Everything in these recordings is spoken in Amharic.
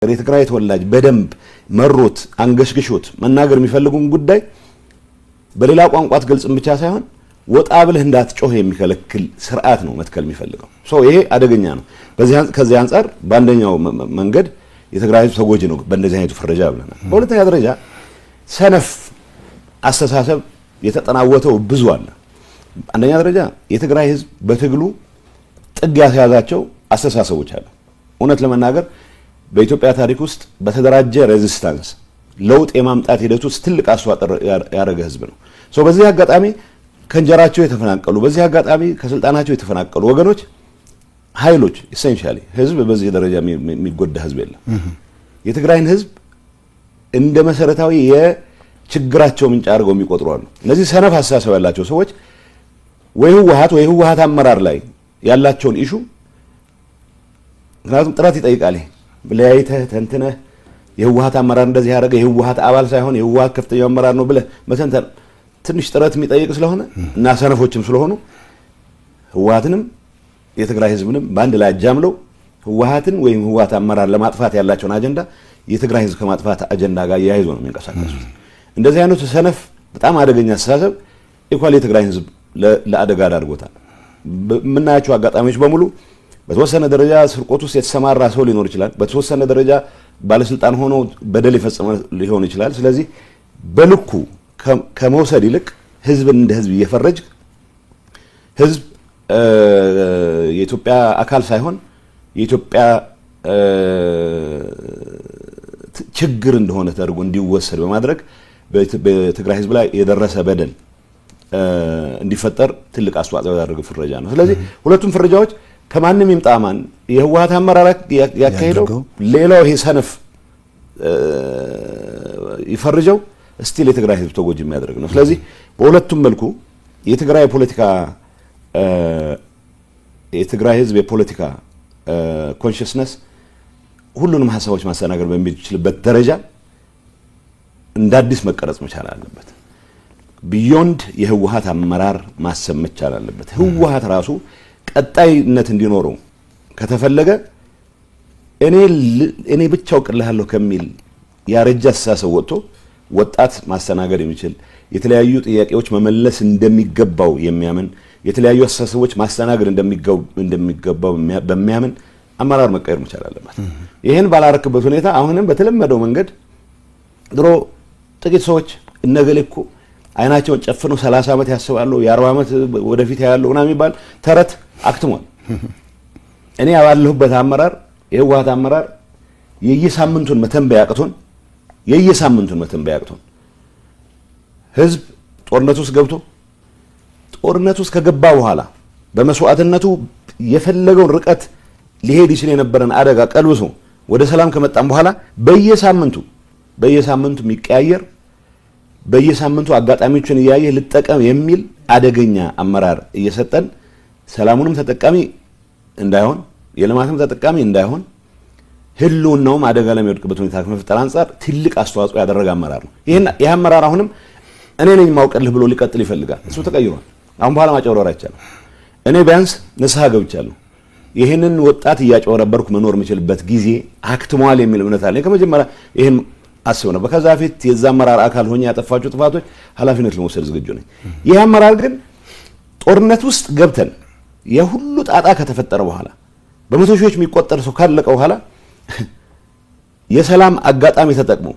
የትግራይ ተወላጅ በደንብ መሮት አንገሽግሾት መናገር የሚፈልጉን ጉዳይ በሌላ ቋንቋ አትገልጽም ብቻ ሳይሆን ወጣ ብለህ እንዳትጮህ የሚከለክል ስርዓት ነው መትከል የሚፈልገው። So ይሄ አደገኛ ነው። ከዚህ አንጻር በአንደኛው መንገድ የትግራይ ህዝብ ተጎጂ ነው በእንደዚህ አይነቱ ፍረጃ ብለናል። በሁለተኛ ደረጃ ሰነፍ አስተሳሰብ የተጠናወተው ብዙ አለ። አንደኛ ደረጃ የትግራይ ህዝብ በትግሉ ጥግ ያስያዛቸው አስተሳሰቦች አሉ። እውነት ለመናገር በኢትዮጵያ ታሪክ ውስጥ በተደራጀ resistance ለውጥ የማምጣት ሂደት ውስጥ ትልቅ አስተዋጽኦ ያደረገ ህዝብ ነው። So በዚህ አጋጣሚ ከእንጀራቸው የተፈናቀሉ፣ በዚህ አጋጣሚ ከስልጣናቸው የተፈናቀሉ ወገኖች፣ ኃይሎች፣ essentially ህዝብ በዚህ ደረጃ የሚጎዳ ህዝብ የለም። የትግራይን ህዝብ እንደ መሰረታዊ የችግራቸው ምንጭ አድርገው የሚቆጥሩ አሉ። እነዚህ ሰነፍ አስተሳሰብ ያላቸው ሰዎች ወይ ህወሓት ወይ ህወሓት አመራር ላይ ያላቸውን issue፣ ምክንያቱም ጥረት ይጠይቃል። ለያይተህ ተንትነህ የህወሓት አመራር እንደዚህ ያደረገ የህወሓት አባል ሳይሆን የህወሓት ከፍተኛው አመራር ነው ብለህ መተንተን ትንሽ ጥረት የሚጠይቅ ስለሆነ እና ሰነፎችም ስለሆኑ ህወሓትንም የትግራይ ህዝብንም በአንድ ላይ አጃምለው ህወሓትን ወይም ህወሓት አመራር ለማጥፋት ያላቸውን አጀንዳ የትግራይ ህዝብ ከማጥፋት አጀንዳ ጋር እያይዞ ነው የሚንቀሳቀሱት። እንደዚህ አይነቱ ሰነፍ በጣም አደገኛ አስተሳሰብ equally የትግራይ ህዝብ ለአደጋ ዳርጎታል። የምናያቸው አጋጣሚዎች በሙሉ በተወሰነ ደረጃ ስርቆት ውስጥ የተሰማራ ሰው ሊኖር ይችላል። በተወሰነ ደረጃ ባለስልጣን ሆኖ በደል የፈጸመ ሊሆን ይችላል። ስለዚህ በልኩ ከመውሰድ ይልቅ ህዝብን እንደ ህዝብ እየፈረጅ ህዝብ የኢትዮጵያ አካል ሳይሆን የኢትዮጵያ ችግር እንደሆነ ተደርጎ እንዲወሰድ በማድረግ በትግራይ ህዝብ ላይ የደረሰ በደል እንዲፈጠር ትልቅ አስተዋጽኦ ያደረገ ፍረጃ ነው። ስለዚህ ሁለቱም ፍረጃዎች ከማንም ይምጣ ማን፣ የህወሓት አመራር ያካሄደው፣ ሌላው ይሄ ሰነፍ ይፈርጀው፣ still የትግራይ ህዝብ ተጎጂ የሚያደርግ ነው። ስለዚህ በሁለቱም መልኩ የትግራይ ፖለቲካ የትግራይ ህዝብ የፖለቲካ consciousness ሁሉንም ሀሳቦች ማስተናገድ በሚችልበት ደረጃ እንደ አዲስ መቀረጽ መቻል አለበት። Beyond የህወሓት አመራር ማሰብ መቻል አለበት። ህወሓት ራሱ ቀጣይነት እንዲኖረው ከተፈለገ እኔ ብቻ አውቅልሃለሁ ከሚል ያረጀ አስተሳሰብ ወጥቶ ወጣት ማስተናገድ የሚችል፣ የተለያዩ ጥያቄዎች መመለስ እንደሚገባው የሚያምን፣ የተለያዩ አስተሳሰቦች ማስተናገድ እንደሚገባው በሚያምን አመራር መቀየር መቻል አለበት። ይህን ባላረክበት ሁኔታ አሁንም በተለመደው መንገድ ድሮ ጥቂት ሰዎች እነገሌ እኮ አይናቸውን ጨፍነው 30 ዓመት ያስባሉ፣ የ40 ዓመት ወደፊት ያሉ ምናምን የሚባል ተረት አክትሟል። እኔ ባለሁበት አመራር የህወሓት አመራር የየሳምንቱን መተንበያ አቅቶን ህዝብ ጦርነት ውስጥ ገብቶ ጦርነት ውስጥ ከገባ በኋላ በመስዋዕትነቱ የፈለገውን ርቀት ሊሄድ ይችል የነበረን አደጋ ቀልብሶ ወደ ሰላም ከመጣም በኋላ በየሳምንቱ የሚቀያየር፣ በየሳምንቱ አጋጣሚዎችን እያየ ልጠቀም የሚል አደገኛ አመራር እየሰጠን ሰላሙንም ተጠቃሚ እንዳይሆን፣ የልማትም ተጠቃሚ እንዳይሆን፣ ህልውናውም አደጋ ለሚወድቅበት ሁኔታ ከመፍጠር አንጻር ትልቅ አስተዋጽኦ ያደረገ አመራር ነው። ይህን ይህ አመራር አሁንም እኔ ነኝ ማውቅልህ ብሎ ሊቀጥል ይፈልጋል። እሱ ተቀይሯል። አሁን በኋላ ማጭበርበር አይቻልም። እኔ ቢያንስ ንስሐ ገብቻለሁ። ይህንን ወጣት እያጭበረበርኩ መኖር የምችልበት ጊዜ አክትሟል የሚል እምነት አለኝ። ከመጀመሪያ ይህን አስብ ነበር። ከዛ በፊት የዛ አመራር አካል ሆኜ ያጠፋቸው ጥፋቶች ኃላፊነት ለመውሰድ ዝግጁ ነኝ። ይህ አመራር ግን ጦርነት ውስጥ ገብተን የሁሉ ጣጣ ከተፈጠረ በኋላ፣ በመቶ ሺዎች የሚቆጠር ሰው ካለቀ በኋላ የሰላም አጋጣሚ ተጠቅሞ፣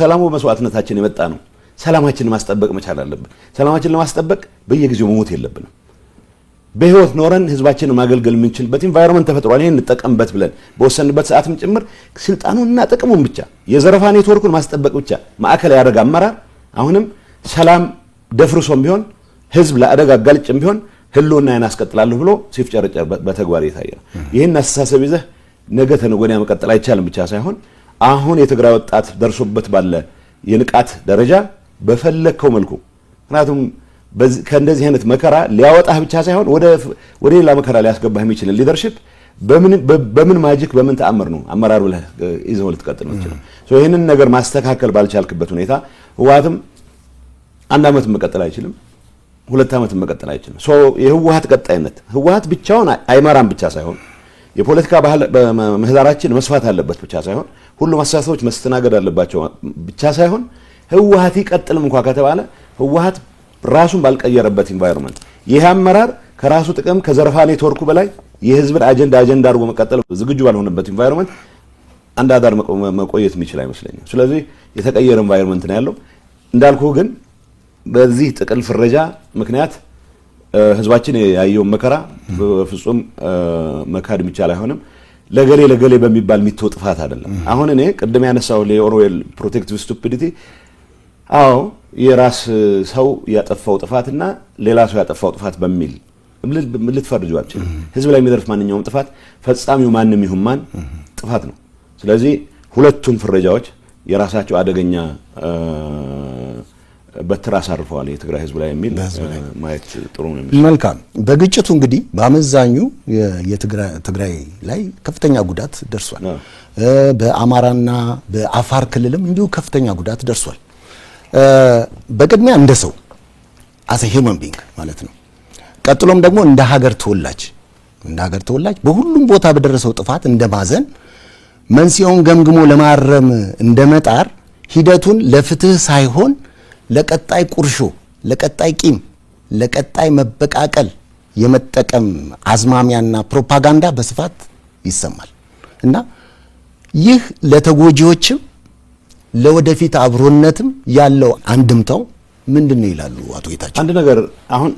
ሰላሙ በመስዋዕትነታችን የመጣ ነው። ሰላማችንን ማስጠበቅ መቻል አለብን። ሰላማችንን ለማስጠበቅ በየጊዜው መሞት የለብንም። በህይወት ኖረን ህዝባችንን ማገልገል የምንችልበት environment ተፈጥሯል። ይሄን እንጠቀምበት ብለን በወሰንበት ሰዓትም ጭምር ስልጣኑንና ጥቅሙን ብቻ፣ የዘረፋ ኔትወርኩን ማስጠበቅ ብቻ ማዕከል ያደረገ አመራር አሁንም ሰላም ደፍርሶም ቢሆን፣ ህዝብ ለአደጋ አጋልጭም ቢሆን ህልውናዬን አስቀጥላለሁ ብሎ ሲፍጨረጨር በተግባር እየታየ ነው። ይህን አስተሳሰብ ይዘህ ነገ ተነገ ወዲያ መቀጠል አይቻልም ብቻ ሳይሆን አሁን የትግራይ ወጣት ደርሶበት ባለ የንቃት ደረጃ በፈለግከው መልኩ፣ ምክንያቱም ከእንደዚህ አይነት መከራ ሊያወጣህ ብቻ ሳይሆን ወደ ሌላ መከራ ሊያስገባህ የሚችልን leadership በምን magic፣ በምን ተአምር ነው አመራር ብለህ ይዘው ልትቀጥል የምትችለው? ይህንን ነገር ማስተካከል ባልቻልክበት ሁኔታ ህወሓትም አንድ ዓመት መቀጠል አይችልም፣ 2 ዓመት መቀጠል አይችልም። So የህወሓት ቀጣይነት ህወሓት ብቻውን አይመራም ብቻ ሳይሆን የፖለቲካ ባህል ምህዳራችን መስፋት አለበት ብቻ ሳይሆን፣ ሁሉም አስተሳሰቦች መስተናገድ አለባቸው ብቻ ሳይሆን፣ ህወሀት ይቀጥልም እንኳ ከተባለ ህወሀት ራሱን ባልቀየረበት environment ይህ አመራር ከራሱ ጥቅም ከዘረፋ ኔትወርኩ በላይ የህዝብን አጀንዳ አጀንዳ አድርጎ መቀጠል ዝግጁ ባልሆነበት environment አንድ አዳር መቆየት የሚችል አይመስለኝም። ስለዚህ የተቀየረ environment ነው ያለው። እንዳልኩ ግን በዚህ ጥቅል ፍረጃ ምክንያት ህዝባችን ያየውን መከራ በፍጹም መካድ የሚቻል አይሆንም። ለገሌ ለገሌ በሚባል የሚተው ጥፋት አይደለም። አሁን እኔ ቅድም ያነሳው የኦርዌል protective stupidity፣ አዎ፣ የራስ ሰው ያጠፋው ጥፋትና ሌላ ሰው ያጠፋው ጥፋት በሚል ልትፈርጁ አትችልም። ህዝብ ላይ የሚደርስ ማንኛውም ጥፋት ፈጻሚው ማንም ይሁን ማን ጥፋት ነው። ስለዚህ ሁለቱም ፍረጃዎች የራሳቸው አደገኛ በትር አሳርፈዋል የትግራይ ህዝብ ላይ የሚል ማየት ጥሩ ነው። መልካም። በግጭቱ እንግዲህ በአመዛኙ የትግራይ ላይ ከፍተኛ ጉዳት ደርሷል። በአማራና በአፋር ክልልም እንዲሁ ከፍተኛ ጉዳት ደርሷል። በቅድሚያ እንደ ሰው፣ as a human being ማለት ነው። ቀጥሎም ደግሞ እንደ ሀገር ተወላጅ በሁሉም ቦታ በደረሰው ጥፋት እንደ ማዘን፣ መንስኤውን ገምግሞ ለማረም እንደ መጣር ሂደቱን ለፍትህ ሳይሆን ለቀጣይ ቁርሾ፣ ለቀጣይ ቂም፣ ለቀጣይ መበቃቀል የመጠቀም አዝማሚያና ፕሮፓጋንዳ በስፋት ይሰማል እና ይህ ለተጎጂዎችም ለወደፊት አብሮነትም ያለው አንድምታው ምንድን ነው ይላሉ አቶ ጌታቸው? አንድ ነገር፣ አሁን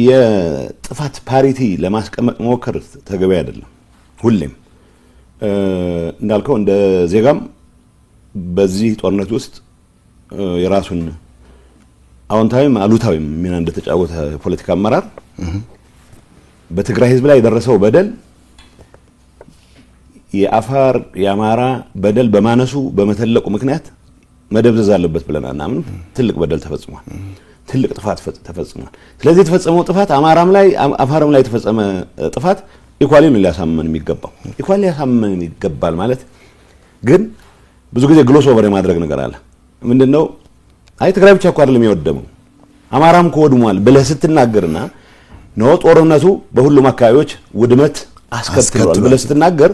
የጥፋት parity ለማስቀመጥ መሞከር ተገቢ አይደለም። ሁሌም እንዳልከው እንደ ዜጋም በዚህ ጦርነት ውስጥ የራሱን አዎንታዊም አሉታዊም ሚና እንደተጫወተ የፖለቲካ አመራር በትግራይ ሕዝብ ላይ የደረሰው በደል የአፋር፣ የአማራ በደል በማነሱ በመተለቁ ምክንያት መደብዘዝ አለበት ብለን አናምንም። ትልቅ በደል ተፈጽሟል። ትልቅ ጥፋት ተፈጽሟል። ስለዚህ የተፈጸመው ጥፋት አማራም ላይ አፋርም ላይ የተፈጸመ ጥፋት equally ነው ሊያሳምመን የሚገባው። Equally ሊያሳምመን ይገባል ማለት ግን ብዙ ጊዜ gloss over የማድረግ ነገር አለ። ምንድነው? አይ፣ ትግራይ ብቻ እኮ አይደለም የወደመው፣ አማራም እኮ ወድሟል ብለህ ስትናገርና no፣ ጦርነቱ በሁሉም አካባቢዎች ውድመት አስከትሏል ብለህ ስትናገር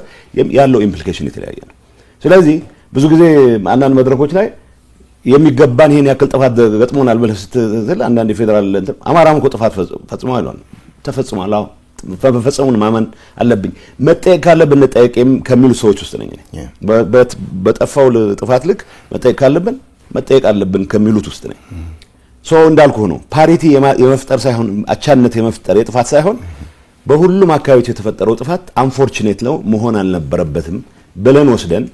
ያለው implication የተለያየ ነው። ስለዚህ ብዙ ጊዜ አንዳንድ መድረኮች ላይ የሚገባን ይሄን ያክል ጥፋት ገጥሞናል ብለህ ስትል አንዳንድ የፌዴራል እንትን አማራም እኮ ጥፋት ፈጽሟል፣ ተፈጽሟል። አዎ፣ መፈጸሙን ማመን አለብኝ። መጠየቅ ካለብን እንጠየቅ ከሚሉ ሰዎች ውስጥ ነኝ። በጠፋው ጥፋት ልክ መጠየቅ ካለብን መጠየቅ አለብን ከሚሉት ውስጥ ነኝ። So እንዳልኩህ ነው። Parity የመፍጠር ሳይሆን፣ አቻነት የመፍጠር የጥፋት ሳይሆን፣ በሁሉም አካባቢዎች የተፈጠረው ጥፋት unfortunate ነው፣ መሆን አልነበረበትም ብለን ወስደን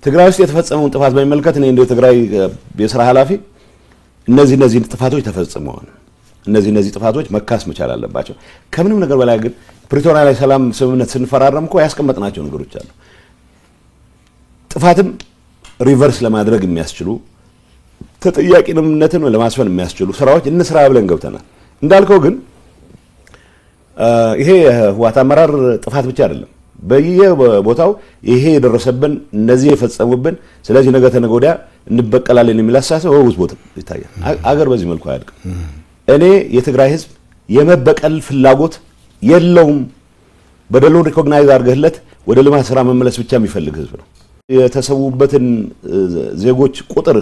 ትግራይ ውስጥ የተፈጸመውን ጥፋት በሚመለከት እኔ እንደ ትግራይ የስራ ኃላፊ እነዚህ እነዚህ ጥፋቶች ተፈጽመዋል፣ እነዚህ እነዚህ ጥፋቶች መካስ መቻል አለባቸው። ከምንም ነገር በላይ ግን ፕሪቶሪያ ላይ ሰላም ስምምነት ስንፈራረም እኮ ያስቀመጥናቸው ነገሮች አሉ። ጥፋትም reverse ለማድረግ የሚያስችሉ፣ ተጠያቂነትን ለማስፈን የሚያስችሉ ስራዎች እንስራ ብለን ገብተናል። እንዳልከው ግን ይሄ የህወሓት አመራር ጥፋት ብቻ አይደለም። በየቦታው ይሄ የደረሰብን፣ እነዚህ የፈጸሙብን፣ ስለዚህ ነገ ተነገ ወዲያ እንበቀላለን የሚል አስተሳሰብ በብዙ ቦታ ይታያል። አገር በዚህ መልኩ አያድግም። እኔ የትግራይ ህዝብ የመበቀል ፍላጎት የለውም። በደሉን recognize አድርገህለት ወደ ልማት ስራ መመለስ ብቻ የሚፈልግ ህዝብ ነው። የተሰዉበትን ዜጎች ቁጥር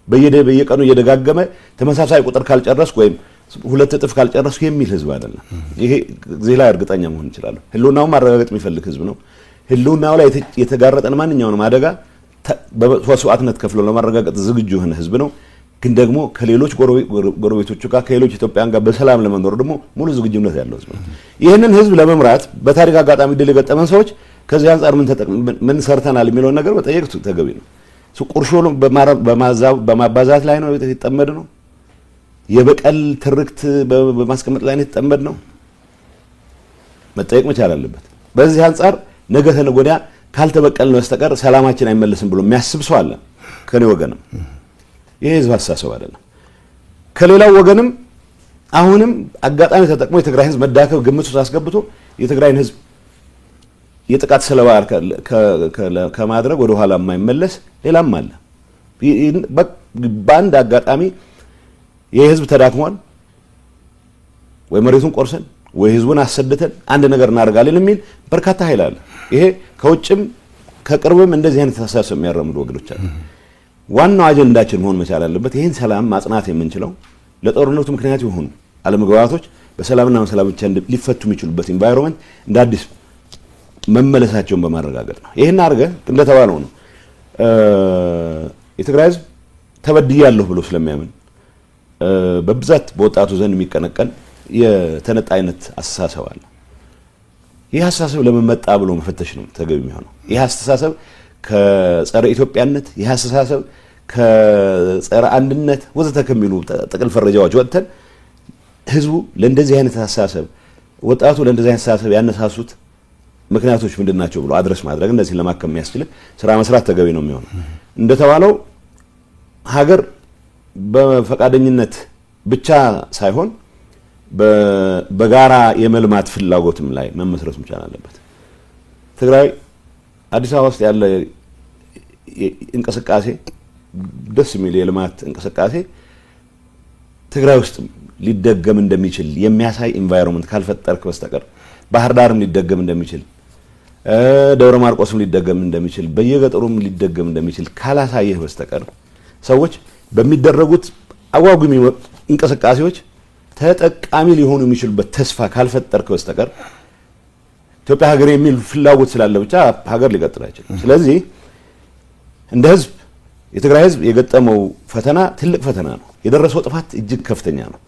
በየቀኑ እየደጋገመ ተመሳሳይ ቁጥር ካልጨረስኩ ወይም 2 እጥፍ ካልጨረስኩ የሚል ህዝብ አይደለም። ይሄ እዚህ ላይ እርግጠኛ መሆን እንችላለን። ህልውናውን ማረጋገጥ የሚፈልግ ህዝብ ነው። ህልውናው ላይ የተጋረጠን ማንኛውንም አደጋ በመስዋዕትነት ከፍሎ ለማረጋገጥ ዝግጁ የሆነ ህዝብ ነው። ግን ደግሞ ከሌሎች ጎረቤቶቹ ጋር፣ ከሌሎች ኢትዮጵያውያን ጋር በሰላም ለመኖር ደግሞ ሙሉ ዝግጁነት ያለው ህዝብ ነው። ይህንን ህዝብ ለመምራት በታሪክ አጋጣሚ ድል የገጠመን ሰዎች ከዚህ አንጻር ምን ሰርተናል የሚለውን ነገር መጠየቅ ተገቢ ነው። ቁርሾ በማባዛት ላይ ነው የተጠመድነው። የበቀል ትርክት በማስቀመጥ ላይ ነው የተጠመድነው። መጠየቅ መቻል አለበት። በዚህ አንጻር ነገ ተነገ ወዲያ ካልተበቀልን በስተቀር ሰላማችን አይመለስም ብሎ የሚያስብ ሰው አለ። ከኔ ወገንም ይሄ ህዝብ አስተሳሰብ አይደለም። ከሌላው ወገንም አሁንም አጋጣሚ ተጠቅሞ የትግራይ ህዝብ መዳከም ግምት ውስጥ አስገብቶ የትግራይን ህዝብ የጥቃት ሰለባ ከማድረግ ወደ ኋላ የማይመለስ ሌላም አለ። በአንድ አጋጣሚ ይህ ህዝብ ተዳክሟል፣ ወይ መሬቱን ቆርሰን ወይ ህዝቡን አሰድተን አንድ ነገር እናደርጋለን የሚል በርካታ ኃይል አለ። ይሄ ከውጭም ከቅርብም እንደዚህ አይነት አስተሳሰብ የሚያራምዱ ወገኖች አሉ። ዋናው አጀንዳችን መሆን መቻል አለበት። ይህን ሰላም ማጽናት የምንችለው ለጦርነቱ ምክንያት የሆኑ አለመግባባቶች በሰላምና በሰላም ብቻ ሊፈቱ የሚችሉበት environment እንደ አዲስ መመለሳቸውን በማረጋገጥ ነው። ይህን አድርገህ እንደተባለው ነው፣ የትግራይ ህዝብ ተበድያለሁ ብሎ ስለሚያምን በብዛት በወጣቱ ዘንድ የሚቀነቀን የተነጣይነት አስተሳሰብ አለ። ይህ አስተሳሰብ ለምን መጣ ብሎ መፈተሽ ነው ተገቢ የሚሆነው። ይህ አስተሳሰብ ከጸረ ኢትዮጵያነት፣ ይህ አስተሳሰብ ከጸረ አንድነት ወዘተ ከሚሉ ጥቅል ፈረጃዎች ወጥተን ህዝቡ ለእንደዚህ አይነት አስተሳሰብ፣ ወጣቱ ለእንደዚህ አይነት አስተሳሰብ ያነሳሱት ምክንያቶች ምንድን ናቸው ብሎ address ማድረግ፣ እነዚህን ለማከም የሚያስችል ስራ መስራት ተገቢ ነው የሚሆነው። እንደተባለው ሀገር በፈቃደኝነት ብቻ ሳይሆን በጋራ የመልማት ፍላጎትም ላይ መመስረት መቻል አለበት። ትግራይ አዲስ አበባ ውስጥ ያለ እንቅስቃሴ፣ ደስ የሚል የልማት እንቅስቃሴ ትግራይ ውስጥ ሊደገም እንደሚችል የሚያሳይ environment ካልፈጠርክ በስተቀር፣ ባህር ዳርም ሊደገም እንደሚችል፣ ደብረ ማርቆስም ሊደገም እንደሚችል፣ በየገጠሩም ሊደገም እንደሚችል ካላሳየህ በስተቀር፣ ሰዎች በሚደረጉት አጓጊ እንቅስቃሴዎች ተጠቃሚ ሊሆኑ የሚችሉበት ተስፋ ካልፈጠርክ በስተቀር፣ ኢትዮጵያ ሀገር የሚል ፍላጎት ስላለ ብቻ ሀገር ሊቀጥል አይችልም። ስለዚህ እንደ ህዝብ የትግራይ ህዝብ የገጠመው ፈተና ትልቅ ፈተና ነው። የደረሰው ጥፋት እጅግ ከፍተኛ ነው።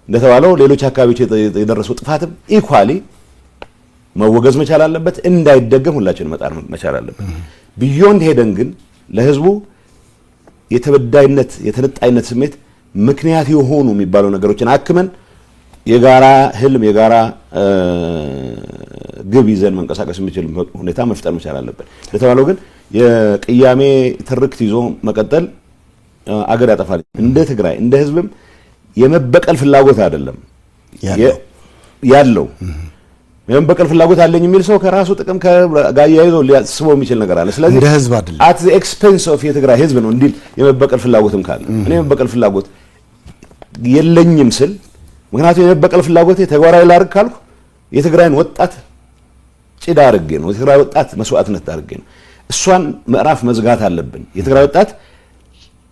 እንደተባለው ሌሎች አካባቢዎች የደረሰው ጥፋትም equally መወገዝ መቻል አለበት። እንዳይደገም ሁላችንም መጣር መቻል አለበት። Beyond ሄደን ግን ለህዝቡ የተበዳይነት የተነጣይነት ስሜት ምክንያት የሆኑ የሚባሉ ነገሮችን አክመን የጋራ ህልም፣ የጋራ ግብ ይዘን መንቀሳቀስ የሚችል ሁኔታ መፍጠር መቻል አለብን። እንደተባለው ግን የቅያሜ ትርክት ይዞ መቀጠል አገር ያጠፋል። እንደ ትግራይ እንደ ህዝብም የመበቀል ፍላጎት አይደለም ያለው። የመበቀል ፍላጎት አለኝ የሚል ሰው ከራሱ ጥቅም ጋር አያይዞ ሊያስበው የሚችል ነገር አለ። ስለዚህ እንደ ህዝብ አይደለም። At the expense of የትግራይ ህዝብ ነው እንዲል የመበቀል ፍላጎትም ካለ፣ እኔ የመበቀል ፍላጎት የለኝም ስል፣ ምክንያቱም የመበቀል ፍላጎቴ ተግባራዊ ላድርግ ካልኩ የትግራይን ወጣት ጭዳ አድርጌ ነው፣ የትግራይ ወጣት መስዋዕትነት አድርጌ ነው። እሷን ምዕራፍ መዝጋት አለብን። የትግራይ ወጣት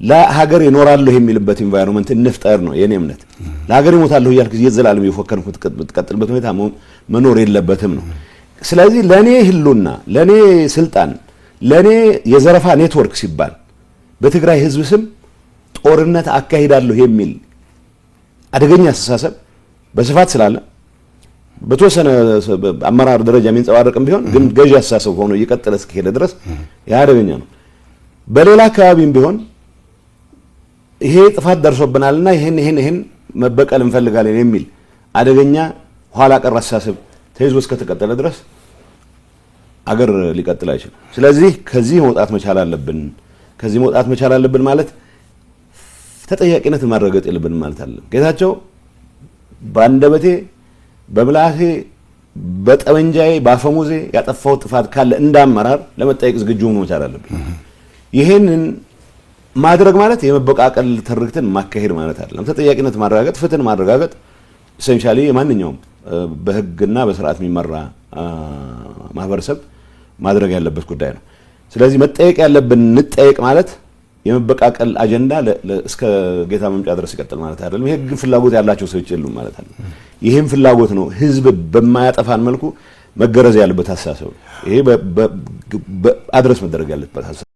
ለሀገር ይኖራለሁ የሚልበት environment እንፍጠር ነው የኔ እምነት። ለሀገር ይሞታለሁ እያልክ የዘላለም እየፎከርክ የምትቀጥልበት ሁኔታ መኖር የለበትም ነው። ስለዚህ ለኔ ህልውና፣ ለኔ ስልጣን፣ ለኔ የዘረፋ ኔትወርክ ሲባል በትግራይ ህዝብ ስም ጦርነት አካሂዳለሁ የሚል አደገኛ አስተሳሰብ በስፋት ስላለ፣ በተወሰነ አመራር ደረጃ የሚንጸባረቅም ቢሆን ግን ገዢ አስተሳሰብ ሆኖ እየቀጠለ እስከሄደ ድረስ ያ አደገኛ ነው። በሌላ አካባቢም ቢሆን ይሄ ጥፋት ደርሶብናልና ይሄን ይሄን ይሄን መበቀል እንፈልጋለን የሚል አደገኛ ኋላ ቀር አስተሳሰብ ተይዞ እስከተቀጠለ ድረስ አገር ሊቀጥል አይችልም። ስለዚህ ከዚህ መውጣት መቻል አለብን። ከዚህ መውጣት መቻል አለብን ማለት ተጠያቂነትን ማረጋገጥ የለብንም ማለት አይደለም። ጌታቸው በአንደበቴ፣ በምላሴ፣ በጠመንጃዬ፣ በአፈሙዜ ያጠፋው ጥፋት ካለ እንደ አመራር ለመጠየቅ ዝግጁ መሆን መቻል አለብኝ። ይሄንን ማድረግ ማለት የመበቃቀል ትርክትን ማካሄድ ማለት አይደለም። ተጠያቂነት ማረጋገጥ፣ ፍትህን ማረጋገጥ essentially የማንኛውም በህግና በስርዓት የሚመራ ማህበረሰብ ማድረግ ያለበት ጉዳይ ነው። ስለዚህ መጠየቅ ያለብን እንጠየቅ ማለት የመበቃቀል አጀንዳ እስከ ጌታ መምጫ ድረስ ይቀጥል ማለት አይደለም። ይሄ ግን ፍላጎት ያላቸው ሰዎች የሉም ማለት አይደለም። ይህም ፍላጎት ነው ህዝብ በማያጠፋን መልኩ መገረዝ ያለበት አስተሳሰብ ነው። ይሄ address መደረግ ያለበት አስተሳሰብ።